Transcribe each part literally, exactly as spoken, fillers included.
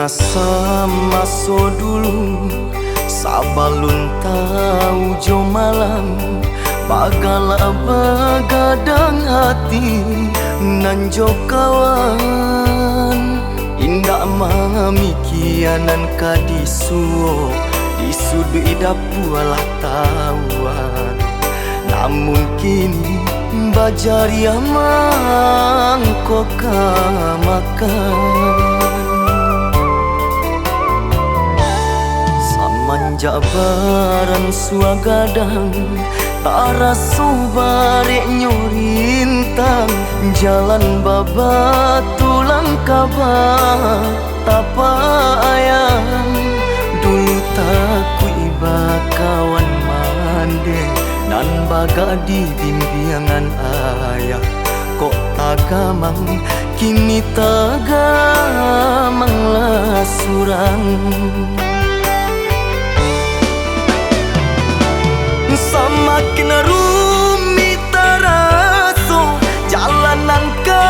Rasa maso dulu, sabalun tau jo malam, bagala bagadang hati nan jo kawan. Indak mamikia nan ka disuo, di suduik dapua lah tauan. Namun kini bajariah mangko ka makan. Samanjak baransua gadang, taraso bareknyo rintang, jalan babatulang ka ba- tapayang. Dulu takuik bakawan mandeh, nan bagak di bimbiangan ayah. Kok tagamang, kini tagamang lah surang. Samakin rumik taraso, jalan nan ka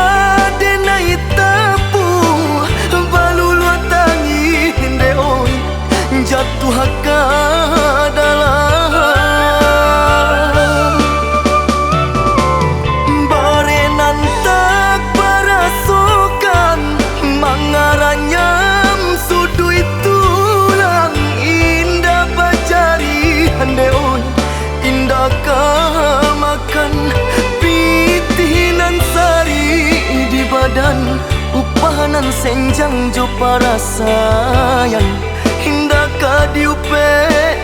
denai tapuah, baluluah tangih dek oi, jatuah ka dalam. Barek nan tak barasokan, mangaranyam suduik tulang, indak bajariah dek oi, indak ka makan, pitih nan sarik di badan, upah nan senjang jo parasaian, indak ka diupek,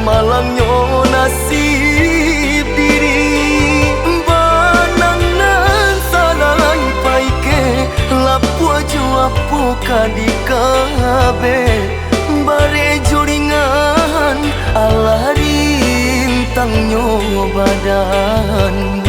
malangnyo nasib diri. Banang nan salai paikeh, lapuah jo apo ka dikabek, barek jo ringan, alah rintangnyo badan.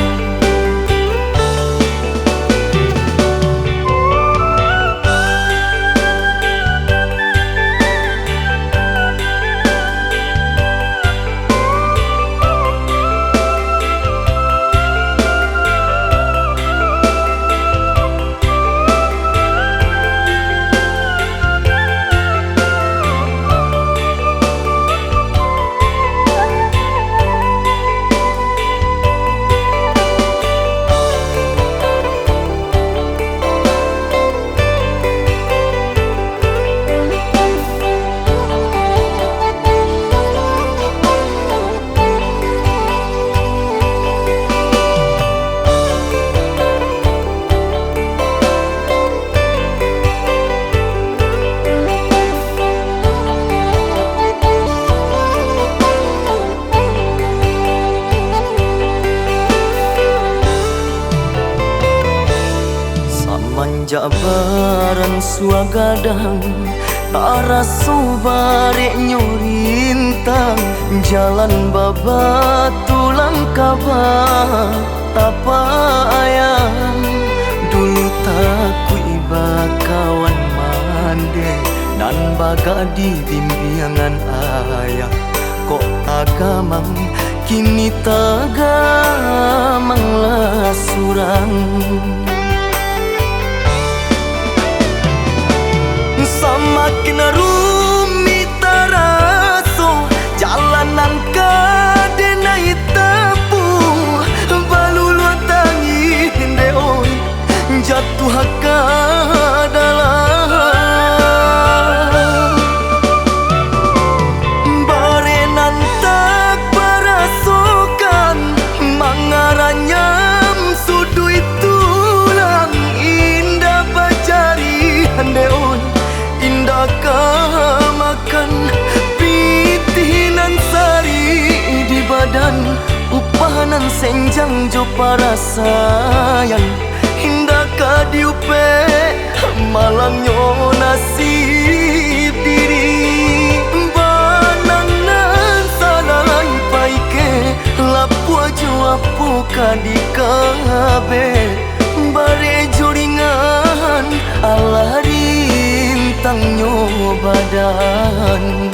Samanjak baransua gadang, taraso bareknyo rintang, jalan babatulang ka batapayang. Dulu takuik bakawan mandeh, nan bagak di bimbiangan ayah. Kok tagamang, kini tagamang lah surang. Samakin rumik taraso, jalan nan ka denai tapuah, baluluah tangih dek oi, jatuah ka dalam. Barek nan tak barasokan, mangaranyam suduik tulang, indak bajariah dek oi, indak ka makan, pitih nan sarik di badan, upah nan senjang jo parasaian, indak ka diupek, malangnyo nasib diri. Banang nan salai paikeh, lapuah jo apo ka dikabek, barek jo ringan, alah rintangnyo badan.